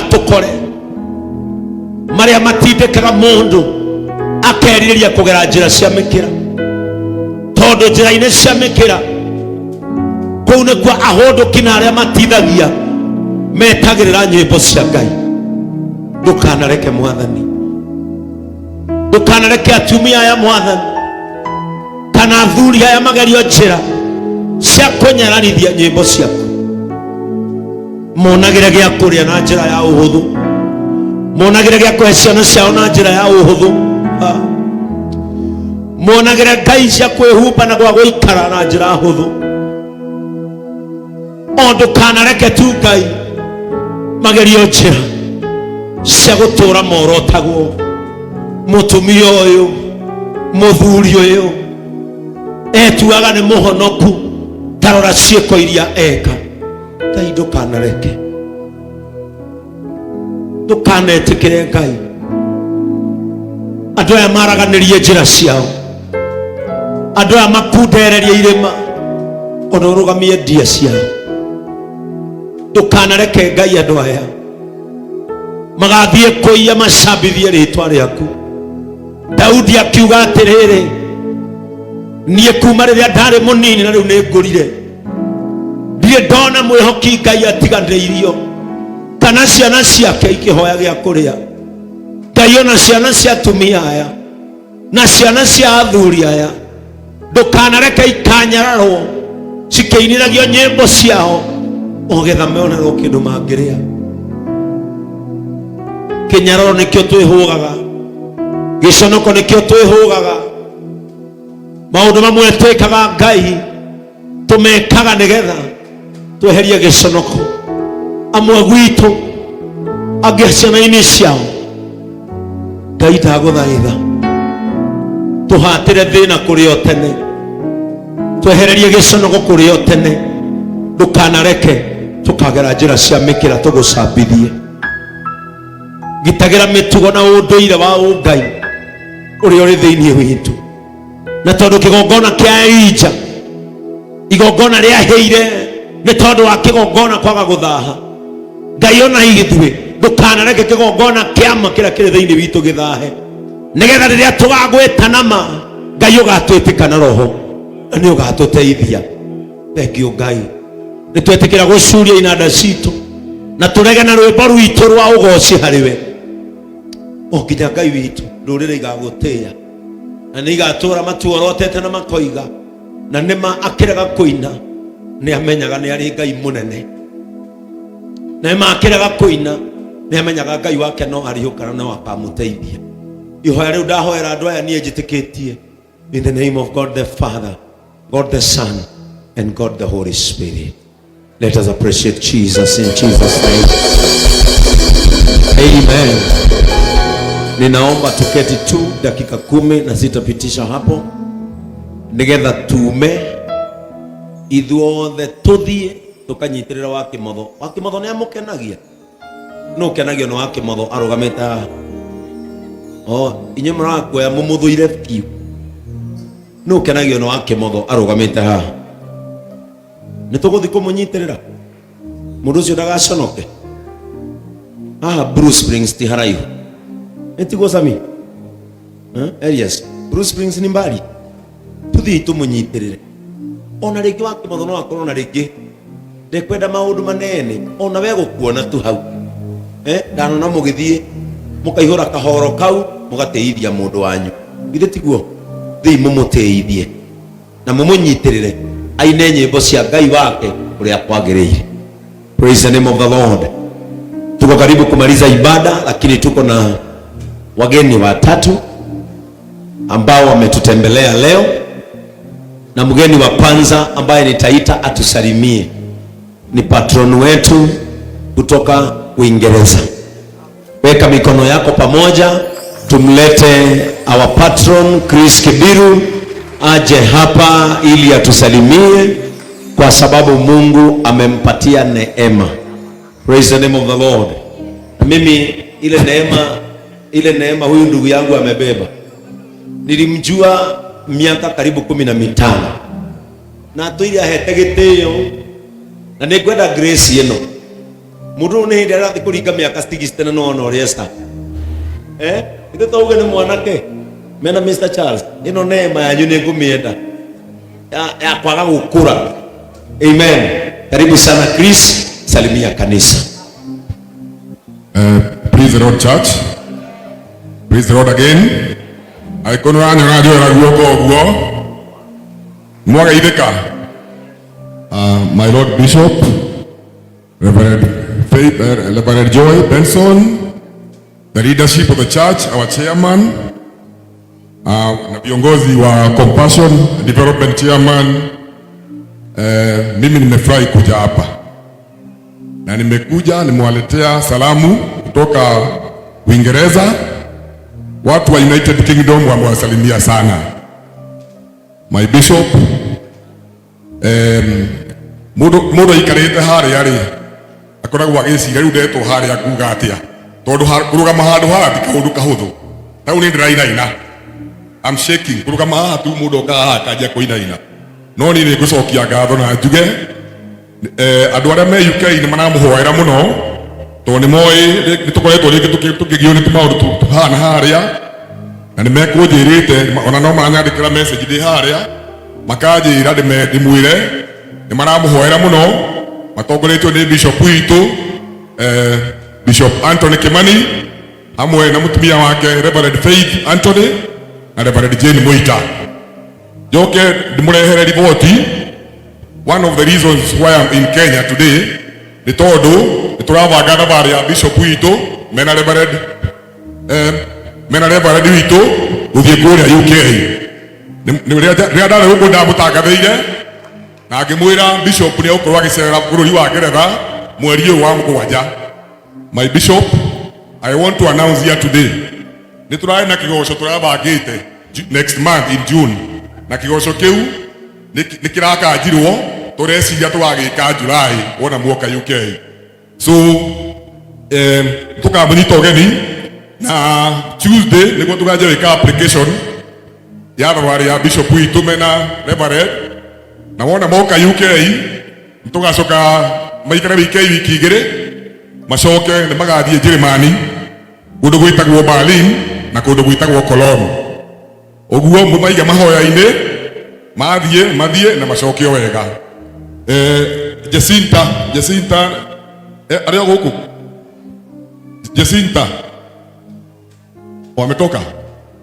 Ndũkanatũkore marĩa matindĩkaga mũndũ akerirĩria kũgera njĩra cia mĩkĩra, tondũ njĩra-inĩ cia mĩkĩra kũu nĩkuo ahũndũki na arĩa matithagia metagĩrĩra nyĩmbo cia Ngai. Ndũkanareke Mwathani, Ndũkanareke atumia aya, Mwathani, kana athuri aya magerio njĩra cia kũnyararithia nyĩmbo ciaku. Monagĩre gĩa kũrĩa na njĩra ya ũhũthũ, monagĩre gĩa kũhe ciana ciao na njĩra ya ũhũthũ. Ah. Monagĩre Ngai cia kwĩhumba na gwa gũikara na njĩra hũthũ. O ndũkanareke tu, Ngai, magerio njĩra cia gũtũũra morotagwo. Mũtumia ũyũ, mũthuri ũyũ etuaga nĩ mũhonoku, tarora ciĩko iria eka. Ngai, ndũkanareke, ndũkanetĩkĩre, Ngai, andũ aya maraganĩrie njĩra ciao, andũ aya makundererie irĩma, ona ũrũgamie ndia ciao. Ndũkanareke, Ngai, andũ aya magathiĩ kũiya macambithie rĩtwa rĩaku. Daudi akiuga atĩrĩrĩ, niĩ kuma rĩrĩa ndarĩ mũnini na rĩu nĩ ngũrire, ndirĩ ndona mwĩhoki Ngai atiganĩirio kana ciana ciake ikĩhoya gĩa kũrĩa. Ngai, ona ciana cia atumia aya na ciana cia athuri aya, ndũkanareke ikanyararwo cikĩinithagio nyĩmbo ciao o getha meonerwo kĩndũ mangĩrĩa. Kĩnyararo nĩkĩo twĩhũgaga, gĩconoko nĩkĩo twĩhũgaga. Maũndũ mamwe twĩkaga, Ngai, tũmekaga nĩgetha tweherie gĩconoko amwe gwitũ, angĩ ciana-inĩ ciao. Ngai, ndagũthaitha tũhatĩre thĩna kũrĩ o tene, twehererie gĩconoko kũrĩ o tene. Ndũkanareke tũkagera njĩra cia mĩkĩra tũgũcambithie. Gitagĩra mĩtugo na ũndũire wa ũngai ũrĩa ũrĩ thĩinĩ witũ. Na tondũ kĩgongona kĩa Elija, igongona rĩahĩire nĩ tondũ wa kĩgongona kwaga gũthaha, Ngai, ona ithuĩ ndũkanareke kĩgongona kĩama kĩrĩa kĩrĩ thĩinĩ witũ gĩthahe, nĩgetha rĩrĩa tũgagwĩta na ma, Ngai, ũgatwĩtĩka na roho na nĩ ũgatũteithia. Thengiũ, Ngai. Nĩ twetĩkĩra gũcuria inanda citũ na tũrege na rwĩmbo rwitũ rwa ũgoci harĩ we o nginya, Ngai witũ, ndũrĩrĩ igagũtĩĩa na nĩ igatũra matuorotete na makoiga na nĩma akĩrega kũina nĩ amenyaga nĩ arĩ Ngai mũnene, na nĩma akĩrega kũina nĩ amenyaga Ngai wake no ariũkana no akamũteithia. Ihoya rĩu ndahoera andũ aya niĩ njĩtĩkĩtie, in the name of God the Father, God the Son and God the Holy Spirit. Let us appreciate Jesus in Jesus' name. Amen. Ninaomba tuketi tu dakika 10 na sitapitisha hapo, nigetha tume ithuothe tuthiĩ tukanyitĩrĩra wa kĩmotho. Wa kĩmotho nĩ amũkenagia, nũ ũkenagio nĩ wa kĩmotho arũgamĩte haha? O inyuĩ mũrakuoya mũmũthũire biũ. Nũ ũkenagio nĩ wa kĩmotho arũgamĩte haha? Nĩ tũgũthiĩ kũmũnyitĩrĩra mũndũ ũcio ndagaconoke. Haha Blue Springs ti haraihu, nĩ tiguo Sami? Eh, Elias, Blue Springs ni mbali? Tuthiĩ tũmũnyitĩrĩre. Ona rĩngĩ wa kĩmotho no akorwo na rĩngĩ ndekwenda maũndũ manene, ona we gũkuona tu hau. Eh, ndanona mũgĩthiĩ mũkaihũra kahoro kau mũgatĩithia mũndũ wanyu, githĩ tiguo? Thiĩ mũmũtĩithie na mũmũnyitĩrĩre aine nyĩmbo cia Ngai wake ũrĩa kwagĩrĩire. Praise the name of the Lord. Tuko karibu kumaliza ibada, lakini tuko na wageni watatu ambao wametutembelea leo, na mgeni wa kwanza ambaye nitaita atusalimie ni patron wetu kutoka Uingereza. Weka mikono yako pamoja, tumlete our patron Chris Kibiru aje hapa ili atusalimie, kwa sababu Mungu amempatia neema. Praise the name of the Lord. Na mimi ile neema huyu ndugu yangu amebeba, nilimjua miaka karibu 15 na atũire ahete gĩtĩo, na nĩ ngwenda grace ĩno. Mũndũ ũyũ nĩ hĩndĩ arathiĩ kũringa mĩaka 60 na nĩwona ũrĩa esa. Eh? Ithe tauge nĩ mwanake mena Mr. Charles, ĩno neema yanyu nĩ ngũmĩenda ya, ya kwaga gũkũra. Amen. Karibu sana Chris, salimia kanisa. Praise the Lord Church. Praise the Lord again. Angĩkorwo nĩ ũranyona njoera guoko ũguo mwageithĩka. My Lord Bishop, Reverend Faith, Reverend Joy Benson, the leadership of the church, our chairman, na viongozi wa Compassion Development Chairman, mimi nimefurahi kuja hapa na nimekuja nimewaletea salamu kutoka Uingereza. Watu wa United Kingdom wamewasalimia sana. My bishop, mundu aikarĩte harĩa rĩ akoragwo agĩciria rĩu ndetwo harĩa nguga atĩa, tondũ kũrũgama handũ haha ti kaũndũ kahũthũ. Tau nĩ ndĩrainaina, I'm shaking. Kũrũgama haha tu mũndũ okaga haha akanjia kũinaina, no niĩ nĩ ngũcokia ngatho na njuge andũ arĩa me UK nĩ maramũhoera mũno, tondũ nĩ moĩ nĩ tũkoretwo rĩngĩ tũkĩgio nĩ tũmaũndũ tũhana harĩa, na nĩ mekũnjĩrĩte, ona no maranyandĩkĩra message ndĩ harĩa makanjĩra ndĩmwĩre nĩ maramũhoera mũno, matongoretio nĩ bishop witũ, Bishop Anthony Kimani, hamwe na mũtumia wake Reverend Faith Anthony na Reverend Jane Muita. Njoke ndĩmũrehere riboti. One of the reasons why I'm in Kenya today nĩ tondũ nĩ tũrabanga thabarĩ ya bishop witũ mena Reverend, mena Reverend witũ gũthiĩ kũrĩa UK. Rĩrĩa ndarĩ gũkũ ndamũtangathĩire na ngĩmwĩra bishop nĩ egũkorwo agĩcerera bũrũri wa Ngeretha mweri ũyũ wa 7. My bishop, I want to announce here today nĩ tũrarĩ na kĩgoco tũrabangĩte next month in June, na kĩgoco kĩu nĩ kĩrakanjirwo, tũreciria tũgagĩka July wona muoka UK. So tũkamũnyita ũgeni na Tuesday nĩguo tũkanjia gwĩka application ya thabarĩ ya bishop witũ mena Reverend, na wona moka UK tũgacoka maikare UK wiki 2, macoke nĩ magathiĩ Njĩrĩmani kũndũ gwĩtagwo Berlin na kũndũ gwĩtagwo Cologne. Ũguo mũmaige mahoya-inĩ, mathiĩ mathiĩ na macokio wega. Jacinta, Jacinta, arĩ o gũkũ Jacinta wametoka?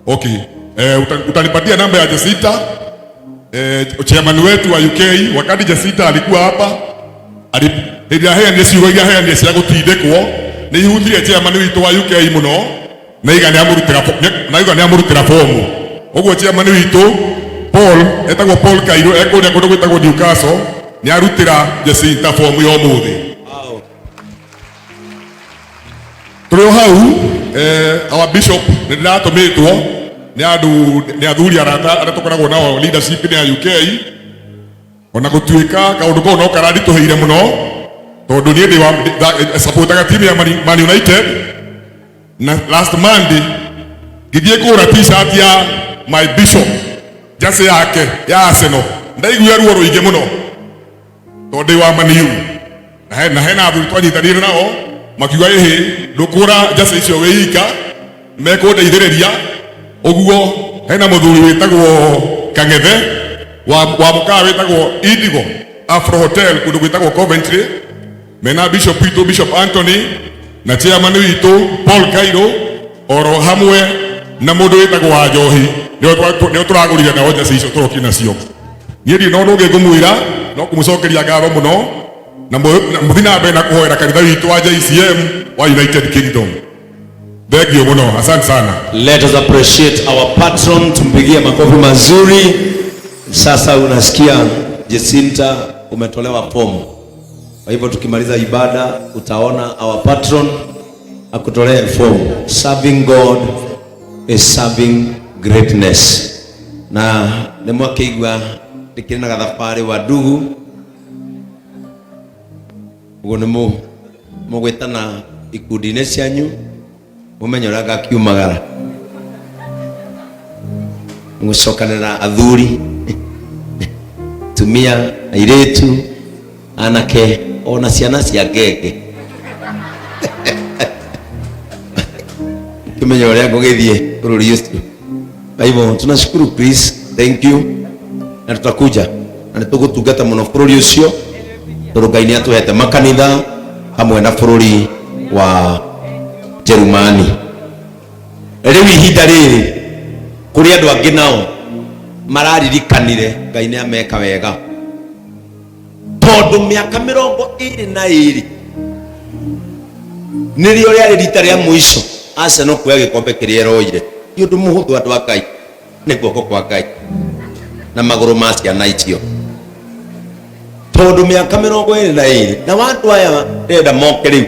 Okay. Utanipatia namba ya Jacinta, chairman wetu wa UK. Wakati Jacinta alikuwa hapa, hĩndĩ ĩrĩa aheanire ciugo iria aheanire cia gũtindĩkwo, nĩ ihutirie chairman witũ wa UK mũno, na iga nĩ amũrutĩra fomu. Ũguo chairman witũ Paul, etagwo Paul Kairũ, ekũrĩa kũndũ gwĩtagwo Newcastle, nĩ arutĩra Jacinta fomu ya ũmũthĩ. Tũrĩ o hau, our bishop, nĩ ndĩratũmĩtwo nĩ andũ, nĩ athuri arata arĩa tũkoragwo nao leadership nĩ ya UK, ona gũtuĩka kaũndũ kau no karanditũhĩire mũno, tondũ niĩ ndĩ wa supportaga team ya Man United, na last Monday ngĩthiĩ kũgũra T-shirt ya my bishop, jersey yake ya Arsenal, ndaiguire ruo rũingĩ mũno tondũ ndĩ wa Man U, na hena athuri twanyitanĩire nao makiuga ĩhĩ, ndũkũgũra jersey icio wĩ ika, mekũndeithĩrĩria. Ũguo hena mũthuri wĩtagwo Kang'ethe wa mũkawa wĩtagwo Indigo Afro Hotel kũndũ gwĩtagwo Coventry, mena bishop witũ Bishop Anthony na chairman witũ Paul Kairo, oro hamwe na mũndũ wĩtagwo wa Njohi, nĩo tũragũrire nao jersey icio tũrokire nacio. Niĩ ndirĩ na ũndũ ũngĩ ngũmwĩra no kũmũcokeria ngatho mũno, na mũthiĩ na mbere na kũhoera kanitha witũ wa JCM wa United Kingdom. Thank you mũno, asante sana. Let us appreciate our patron, tumpigie makofi mazuri. Sasa unasikia Jacinta, umetolewa fomu. Kwa hivyo tukimaliza ibada utaona our patron akutolee fomu. Serving God is serving greatness. Na nĩ mwakĩigua ndĩkĩrĩ na gathabarĩ wa ndugu, ũguo nĩ mũgwĩtana ikundi-inĩ cianyu mũmenye ũrĩa ngakiumagara mũgũcokanĩra athuri, tumia, airĩtu, anake, ona ciana cia ngenge. Tumenye ũrĩa ngũgĩthiĩ bũrũri ũcio. Kwa hivyo tunashukuru Chris, thank you, na tutakuja na nĩtũgũtungata mũno bũrũri ũcio tondũ Ngai nĩ atũhete makanitha hamwe na bũrũri wa Jerumani. Rĩu ihinda rĩrĩ kũrĩ andũ angĩ nao mararirikanire Ngai nĩ ameka wega tondũ mĩaka 22 nĩrĩo rĩarĩ rita rĩa mũico Arsenal kuoya gĩkombe kĩrĩa ĩroire. Ti ũndũ mũhũthũ andũ a Ngai, nĩ guoko kwa Ngai na magũrũ ma ciana icio tondũ mĩaka 22 na andũ aya ndĩrenda moke rĩu.